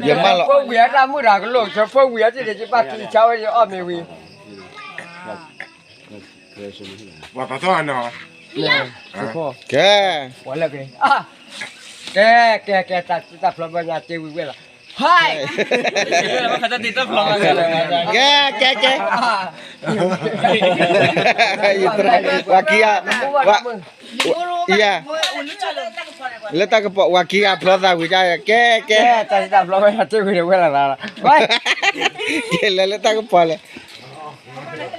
ယမၢလီၤ ဖိဝံၤအတၢ်မုၣ်တၢ်ကလိၣ် ဖိဝံၤအတၢ်ဒ်ယဘၣ်ကံဆါဝဲယအီၣ်မ့ၤဝံၤ ကဲ ကဲ ကဲ ကဲ တၢ်ဖျီဘၣ်ညါတ့ဝံၤဝဲလီၤ ဟဲ ကဲ ကဲ ကဲ ပှၤခံဂၤ ပှၤ ယၤ လၢတၢ်ကပီၤ ပှၤခံဂၤဖျီသးဝံၤဒၣ် ကဲ ကဲ တၢ်ဖျီဘၣ်ညါတ့ဝံၤဝဲလီၤသးလီၤ ကဲ လၢ လၢတၢ်ကပီၤလဲၣ်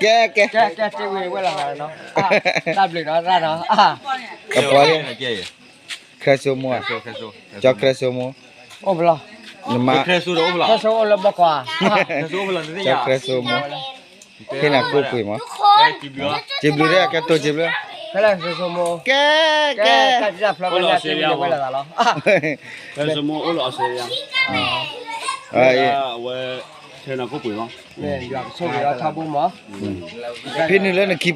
ကဲ ကဲ ကဲ တ့ဝံၤဝဲလီၤသးလီၤ တၢ်ဘျုးဒီးတၢ်ဒီး ကပီၤလံ ခရၢစိမိၢ်ဧါ ကၠီခရၢစိမိၢ် အိၣ်ဖဲလဲၣ် နမါ ခရၢစိအိၣ်ဖဲလဲၣ် ခရၢစိအိၣ်လၢဘီကီးဧါ ကၠီခရၢစိမိၢ် ဟ့ၣ်နၤကိၣ်ပှ့ၤမး စံးဘျုးဒီး ကဲတိၢ်စံးဘျုး ဖဲလဲၣ်ခရၢစိမိၢ် ကဲ ကဲ ကဲ တၢ်ဖျီဘၣ်ညါတ့ဝံၤဝဲလီၤသးလီၤ ခရၢစိမိၢ်အိၣ်လၢအီစထြ့လယါ အဝဲ ဟ့ၣ်နၤကိၣ်ပှ့ၤမး ယွၤကဆိၣ်ဂ့ၤအီၤထီဘိမး ဖဲနုာ်လၢနခံ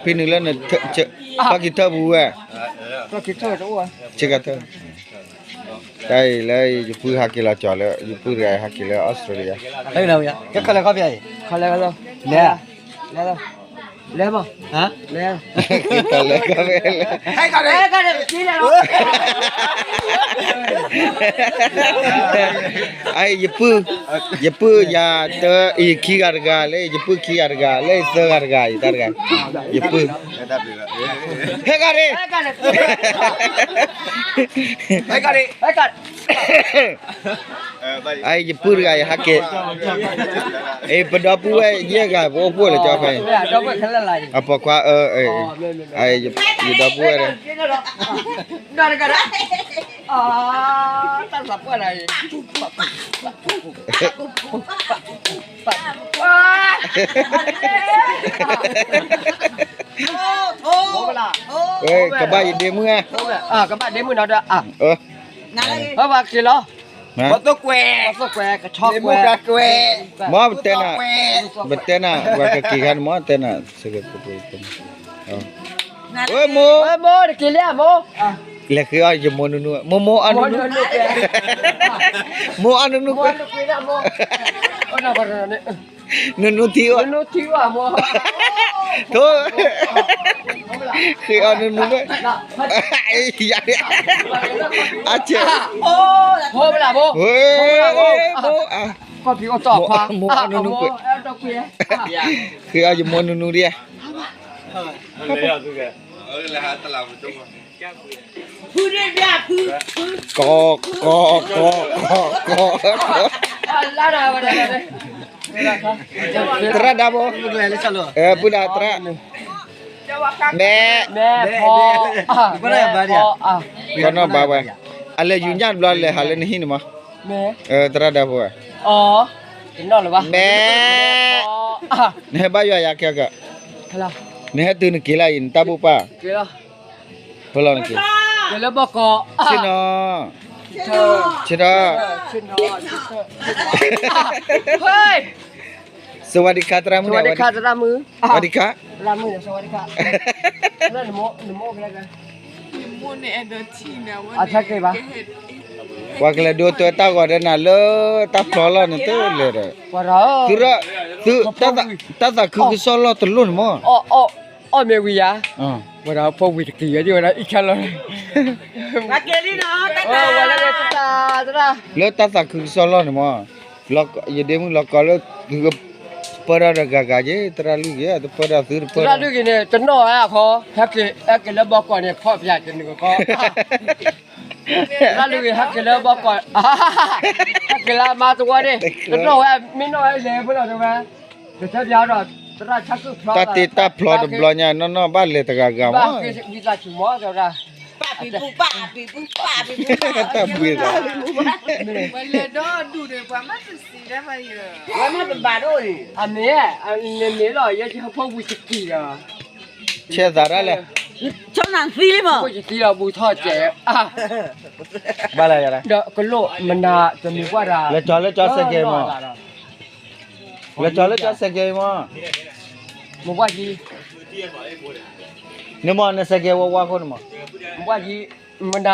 ဖဲနုာ်လၢန ထီၣ်ခံထၢၣ်ပူၤဝဲ ထီၣ်ခံထၢၣ်တအိၣ် ဆ့ကၤထၢၣ် တၢ်အံၤလၢယပုၢ်ဟးက့ၤလီၤကၠီၤလၢ ယပုၢ်တဂၤဟးက့ၤလၢအီစထြ့လယါ ကဲခီလဲၣ်ခီပျၢ်အံၤ ခီလဲၣ်ခီလဲၣ် လဲၤ လဲၤ လဲၤမး လဲၤ တၢ်လဲၤခီလဲၣ် အံၤ ယပုၢ် ယပုၢ်ယၤတၢ်အံၤခံဂၤတဂၤလၢ ယပုၢ်ခံဂၤတဂၤလၢ ယသၢဂၤတဂၤအံၤတၢ်တဂၤ ယပုၢ် ဟဲကၤဒ့ ဟဲကၤဒ့ အံၤ ယပုၢ်တဂၤ ယဟးက့ၤ အံၤ ပဒီပုၢ်ဝဲၢ်ယဲၢ်ဂၤ ပအိၣ်ဖှိၣ်လၢကၠီဖဲအံၤ အပိာ်ခွါအၢ အံၤ ယဒီပုၢ်ဝဲၢ် ကဘၣ်ယဒ့မုၣ်ဧါ ကဘၣ်ဒ့မုၣ်နီၤဒီး ပှၤက့ၤလီၤ ပှၤသိၣ်ကွဲး ပှၤသိၣ်ကွဲး ကဆီကွဲး မ့ၢ်ပတဲနၤ ပတဲနၤ ပှၤကက့ၤခါန့ၣ်မ့ၢ်တဲနၤ ဝဲမိၢ် မိၢ်တက့ၤလံမိၢ် လဲၤဃ့အီၣ်ယမိၢ်နူနူ မိၢ်မိၢ်အီၣ်နူနူ မိၢ်အီၣ်နူနူ နူနူထံအီၣ် ထိ ဃ့အီၣ်နူနူ ယၤ အဆဲး မိၢ် မိၢ်အီၣ်နူနူ ဃ့အီၣ်ယမိၢ်နူနူဒံး ကီ ကီ ကီ ကီ ကီ သရၣ်ဒါဘိ ပုၢ်ဒါသရၣ် မဲ ကီနီၢ်ဘါဝဲ အလဲၤယူၤညၣ်တဘျီလဲၤဟးလၢနဟံၣ်န့ၣ်မး သရၣ်ဒါဘိဝဲ မဲ နဟဲဘါယွၤယၤကဲက နဟဲတုၤနက့ၤလၢအံၤ နတၢ်ဘိၣ်ပၢ် ဖဲလီၤနက့ၤ ဆ့ၣ်နီၤ ဆ့ၣ်နီၤ စဝၤဒံခါ သရၣ်မုၣ်န့ၣ် သရၣ်မုၣ် သရၣ်မုၣ် ပှၤကလဲၤဒိးတွဲတၢ်ဂီၤဒီးနၤလၢတၢ်ဖျီလီၢ်န့ၣ်တလဲၤဒီး သုရၣ် သု တၢ်သးခုကစီၣ်လီၢ်တလိၣ်န့ၣ်မး အီၣ်မ့ၢ်ဝံၤယၤ ဝဲဒၣ်ဖိဝံၤတက့ၤဝဲဒၣ်အံၤခဲလီၤ လၢတၢ်သးခုကစီၣ်လီၢ်န့ၣ်မး ယဒ့မုၣ်လီၤကီလၢ သုကပၢဒၣ်ဒီးဂၤဂၤက့ၤ သရၣ်လွံၢ်ဂ့ၤ တပၢဒၣ်သုတပၢဒၣ် သရၣ်လွံၢ်ဂ့ၤန့ၣ် တနီၣ်ဝဲအခီ ဟဲက့ၤလၢဘီကီၢ်န့ၣ် ဖီၣ်ပၠးက့ၤနုာ်ကီ သရၣ်လွံၢ်ဂ့ၤ ဟဲက့ၤလၢဘီကီၢ် ဟဲက့ၤလၢအမါသဝီန့ၣ် တနီၣ်ဝဲ မ့ၢ်နီၣ်ဝဲလဲၤဖဲလီၤတဝဲ ကစၢ်ပၠးဒီး သရၣ်ဆါကုၢ်ဖျီ တၢ်တ့တၢ်ဖျီတဘျီညါ နီၢ်နီၢ်ဘၣ်လဲၤတဂၤဂၤမး ဝံသးစူၤမး တၢ်ဘှံးသး ပှၤလဲၤဒီဒူၣ်န့ၣ် ပှၤမ့ၢ်တစံးဒၣ်ဖဲယၤ ပှၤမ့ၢ်တဘၣ်ဒိၣ်န့ၣ် အမ့ၢ် နမ့ၢ်လီၤ ယဲယဖိဝံၤတက့ၤဒီး ဆဲးသးဒၣ်လဲၣ် ဆိနၤသံလံမး ဖိယသံလီၤဘူးထီၣ်စဲး ဘၣ်လဲၣ်ယၤ ဒီးကလိၣ်မနၤတမံၤကွၢ်တၢ် လဲၤကၠီၤလၢကၠီၤစဲးကဲမး လဲၤကၠီၤလၢကၠီၤစဲးကဲမး မကွၢ်ကံ နမ့ၢ်နစဲးကဲဝဲဝါခိၣ်န့ၣ်မး မကွၢ်ကံ မနၤ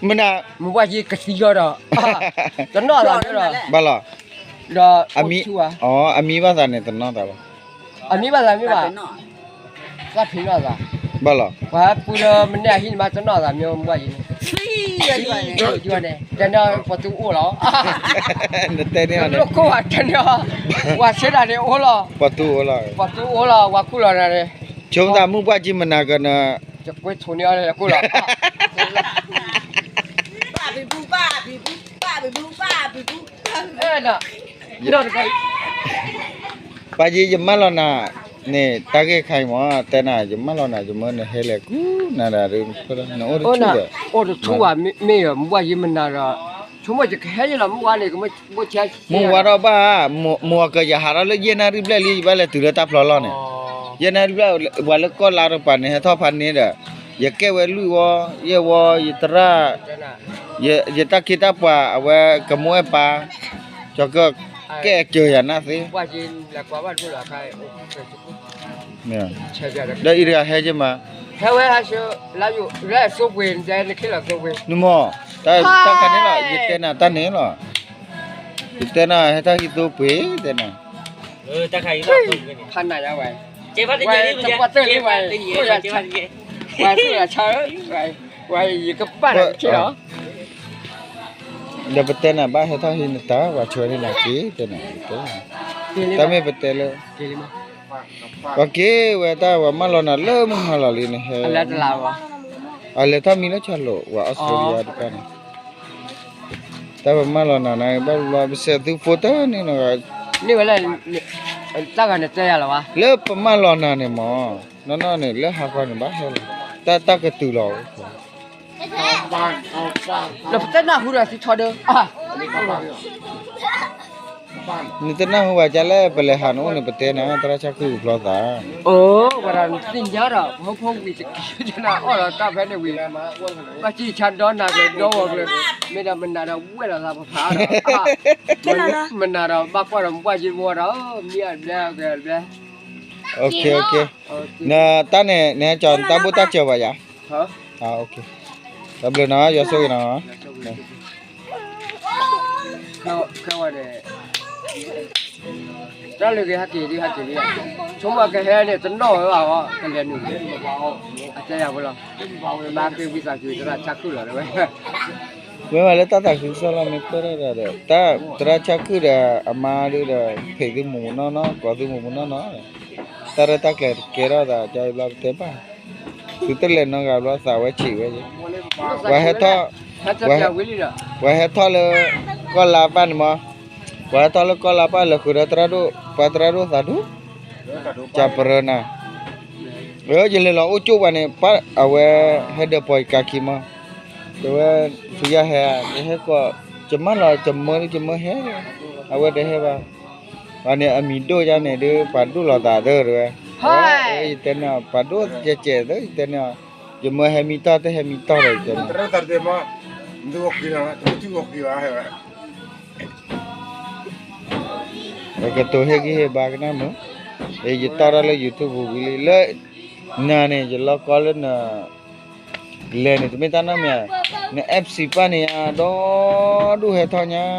မုၢ်နၤ, မုၢ်ဘှၣ်ယံကသံယီၤဒီး, တနီၣ်သးဒီး, ဘၣ်လီၤ, ဒီး, အမံဘၣ်သးန့ၣ်တနီၣ်သးဘၣ်, အမံဘၣ်သးမ့ၢ်ဘၣ်, သးဖံးနီၣ်သး, ဘၣ်လီၤ, ပှၤပူလၢမနုၤအဟံၣ်န့ၣ်မးတနီၣ်သးမ့ၢ်မုၢ်ဘှၣ်ယံန့ၣ်, န့ၣ်, တနီၣ်ပှၤသူအိၣ်လီၤ, နတဲန့ၣ်, တနီၣ်, ပှၤဆဲဒၣ်န့ၣ်အိၣ်လီၤ, ပှၤသူအိၣ်လီၤ, ပှၤသူအိၣ်လီၤ ပှၤခူၣ်လီၤနၤန့ၣ်, ဆိကမိၣ်သးမုၢ်ဘှၣ်ယံမနၤကနၤ ကွဲဆိန့ၢ်အီၤလၢကိၣ်လီၤ, ပၣ်ဘံဘူ, ပၣ်ဘံဘူ, ပၣ်ဘံဘူ, ပၣ်ဘံဘူ, ပၣ်ဘံဘူ, ပၣ်ဘံဘူ, ပၣ်ဘံဘူ, ပၢ်ယံ ယမၢလီၤနၤန့ၣ် တၢ်ဂ့ၢ်ခါအံၤမ့ၢ် တဲနၤ ယမၢလီၤနၤ ယမၢနဟဲလဲၤကူနၤဒၣ် နအိၣ်တဆူၣ်ဒီး, အိၣ်တဆူၣ်ဘၣ် မ့ၢ်မ့ၢ်မုၢ်ဘှၣ်ယံမနၤဒီး, ဆိကမိၣ်ယကဟဲယလီၤမုၢ်ဝါန့ၣ် ကမ့ၢ်ဘိၣ်ဆဲ မုၢ်ဝါထီၣ်ဘၣ်, မိၢ်ကယဟးထီၣ်လၢယဲၢ်နၣ်ရံၣ်ဘျဲၣ်လံ ယဘၣ်လဲၤတုၤလၢတၢ်ဖျီလီၢ်န့ၣ်, ယဲၢ်နၣ်ရံၣ်ဘျဲၣ် ပှၤလၢကီၢ်လါတပၤန့ၣ် ဟဲထီၣ်ဖးန့ၣ်ဒီး, ယကဲဝဲလွံၢ်ဝီ, ယဲၢ်ဝီ, ယသရၣ်, ယတၢ်ခ့တၢ်ပှၤ အဝဲကမိၣ်ဝဲပၢ်, ကၠီကၢၢ်, ကဲကၢၤယၤနၢ်သ့, ဒီးအံၤတဂၤဟဲက့ၤမး, ဟဲဝဲ, နမ့ၢ်, တၢ်ခါန့ၣ်လီၤ ယတဲနၤတၢ်န့ၣ်လီၤ, ယတဲနၤ ဟဲတၢ်ဟံးသိပှ့ၤ တဲနၤ, ဖးနၤယၤဝဲ, ဝဲတပှၢ်တၢၢ်လံဝဲ, ဝဲဆါ, ဝဲဆါ, ဝဲ, ဝဲယကပၣ်ဒီးဆ့လီၤ ဒီးပတဲနၤဘၣ်ဟဲထီၣ်ဟံးနတၢ် ပှၤဆှၢန့ၢ်နၤက့ၤ တဲနၤ, တၢ်မ့ၢ်ပတဲလၢ, ပှၤက့ၤဝဲတၢ်ပှၤမၢလီၤနၤလၢမုၢ်ဟါလီၤလံန့ၣ်ဟဲ, အလဲၤထီၣ်မံလၢဆီလိာ် ပှၤအီစထြ့လယါတဖၣ်န့ၣ်, တၢ်ပှၤမၢလီၤနၤန့ၣ် ဘၣ်ဘျီ ပစဲးသုဖိတၢ်န့ၣ်, န့ၢ်ဝဲလၢ, တၢ်ဂၤန့ၣ်တဲယၤလီၤဘၣ်, လၢပမၢလီၤနၤန့ၣ်မး, နီၢ်နီၢ်န့ၣ် လၢဟးဃီန့ၣ် ဘၣ်ဟဲလီၤ, တၢ်တၢ်ကတုၤလီၤ ဒီးပတနၢ်ဟူဒီးသုထီဒၢ, နတနၢ်ဟူဘၣ်ကလဲၣ် ပလဲၤဟးနအိၣ်န့ၣ် ပတဲနၤ သရၣ်ဆၣ်ခုၣ်ကဖျီသး, အိၣ်ဝဲဒၣ်နသ့ၣ်ညါဒီး ပဟိဖိဝံၤတက့ၢ် ယနၢ်အီၣ်ဒီးတၢ်ဖဲန့ၣ်ဝံၤ, ဘၣ်စံၣ်ဆါဒီနၤကျၢၤ ဒီဂီၤကျၢၤ, မ့ၢ်ဒီးမနၤဒီးဝဲၢ်လီၤသးပဖးဒီး, မနၤဒီးဘၣ်ကွၢ်ဒီးမုၢ်ဘှၣ်ယံမဝါဒီး, မံအဘျဲၣ်အဘျဲၣ် နတၢ်န့ၣ် နဟဲကၠီၤနတၢ်ဘိၣ်တၢ်စၢၤဘၣ်ယၤ, တၢ်ဘျုးနီၤ ယွၤဆိၣ်ဂ့ၤနီၤ, ခဲဝဲန့ၣ်, တၢ်လၢကဟဲက့ၤဒ်ဟဲက့ၤလံ, ဆိကမိၣ်ကဟဲန့ၣ် တနီၣ်ဝဲဘၣ်အီၤ ကလဲၤနုာ်န့ၣ်, အတဲယၤဖိလီၤ, ဘၣ်ဃ့ဝံသးစူၤ သရၣ်ဆၣ်ခုၣ်လီၤတဲဝဲ မ့ၢ်ဝဲလၢတၢ်သးခုကစီၣ်လီၤ မ့ၢ်ပၢၢ်ထီၣ်ဒီး တၢ်သရၣ်ဆၣ်ခုၣ်ဒီး အမါဒုဒီး ဖံးသုမူးမူးနီၢ်နီၢ် ကိးသုမူးမူးနီၢ်နီၢ်, တၢ်ရဲၣ်တၢ်ကျဲၤတကဲထီၣ်သး ကဘျီပတဲဘၣ်, သုတလဲၤနီတဂၤဘျီသးဝဲဆံးဝဲ, ပှၤဟဲထီၣ်, ပှၤဟဲထီၣ်လၢ ကီၢ်လါပၢ်န့ၣ်မး, ပှၤဟဲထီၣ်လၢကီၢ်လါပၢ်လၢဃုာ်ဒီးသရၣ်ဒိၣ် ပှၤသရၣ်ဒိၣ်သးဒူ ကပရၢနၤ, ယလဲၤလီၤအိၣ်ကၠိၣ်ပှၤန့ၣ် ပၢ်အဝဲဟဲဒၢးပီၤယကးခံမး, တဲဝဲ ဖုယါဟဲ, ယဟဲကီး, ယမၢလီၤ ယမၢလၢယမၢဟဲ, အဝဲတဟဲဘၣ်, ပှၤန့ၣ်အမံၤဒိၣ်ယါန့ၣ်ဒုး ပှၤဒိၣ်လီၤသးသၢတဲဝဲ, ယတဲန့ၣ် ပှၤဒိၣ်ကဲကဲသၢ ယတဲန့ၣ်, ယမၢဟဲမံတီၢ် တဟဲမံတီၢ်ဒီး ယတဲန့ၣ် ကတိၤဟ့ၣ်ဂံၢ်ဟ့ၣ်ဘါကနၣ်မုၢ်, ယတီၢ်တၢ်လၢ YouTube ပူၤဝံၤလံ လၢ နၤန့ၣ် ယလီၢ်ကီလၢန လဲၤန့ၣ် တမ့ၢ်တၢ်နီတမံၤ, န FC ပၢ်န့ၣ်ယါ ဒီဒူၣ်ဟဲထီၣ်ညါ,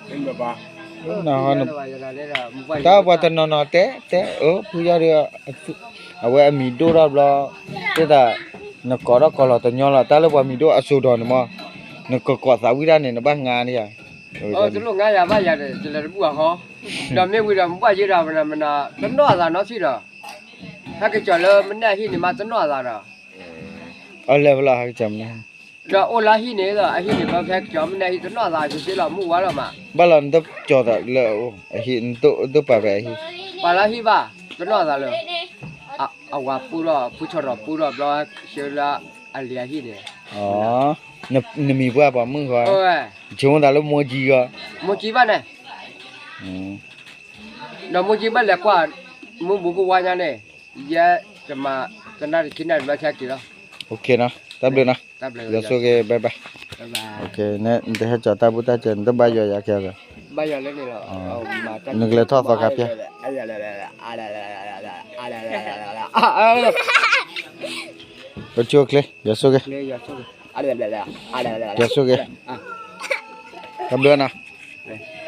တၢ်ပှၤတနီၤနီၤတဲ တဲ အၢ ဖုယီၤဒီး အဝဲအမံၤဒိၣ်ထီၣ်ဘျီ, သ့ၣ်သး နကိးထီၣ်ကိးလီၤတညီလီၤ တၢ်လၢပှၤမံၤဒိၣ်အစိၤဒီးန့ၣ်မး, နကကိးသးဝံၣ်တၢ်န့ၣ် နဘၣ်ငါန့ၣ်ယါ, တလိၣ်ငါယၤဘၣ်ယၤဒီး ယလဲၤတဘူၣ်အဟီ, ဒီးမ့ၢ်ဝံၤဒီး မ့ၢ်ဘၣ်ယဲဒီး မနၤ တနီၣ်အသးနီတထံၣ်ဒီး ဟဲက့ၤကၠီၤလၢမနုၤအဟံၣ်န့ၣ်မး တနီၣ်အသးဒီး, အလဲၤဖဲလဲၣ်ဟဲက့ၤကၠီၤမနုၤ, ဒီးအိၣ်လၢဟံၣ်န့ၣ်ဒီး အဟံၣ်န့ၣ် ပဟဲက့ၤကၠီၤမနုၤအဟံၣ် တနီၣ်အသး က့ၤလီၤမုၢ်ဝါလီၤမး, ဘၣ်လီၤ နတကၠီၤသးလၢအအိၣ်အဟံၣ် နတပာ်ဖဲအဟံၣ်, ပှၤလၢဟံၣ်ဘၣ် တနီၣ်အသးလၢ, အဝၤပူထီၣ် ဖုဆီထီၣ်ပူထီၣ်ဘျီ ဆှၢလၢအလံၤအဟံၣ်န့ၣ်, နမံၤပှၢ်ပှၤမုၣ်ဃီ, ဆိကမိၣ်သးလၢမိၢ်ကံဂီၢ်, မိၢ်ကံဘၣ်န့ၣ် ဒီးမိၢ်ကံဘၣ်လဲၤကွၢ် မုၢ်ဘူးကဝါညါန့ၣ်, ယဲတမၤ တနၣ်ရံၣ်ခံနၣ်ရံၣ်ဘျီဆဲက့ၤလီၤ, တၢ်ဘျုးနီၤ, ယွၤဆိၣ်ဂ့ၤ bye bye, နတဟဲကၠီၤတၢ်ဘူၣ်တၢ်စၢၤ နတဘါယွၤယၤကဲလီၤ, နကလဲၤထီၣ်သီခါဖျဲၣ်, ပဆိၣ်ချ့ ယွၤဆိၣ်ဂ့ၤ ကဲဆိက့ၤ, တၢ်ဘျုးနီၤ.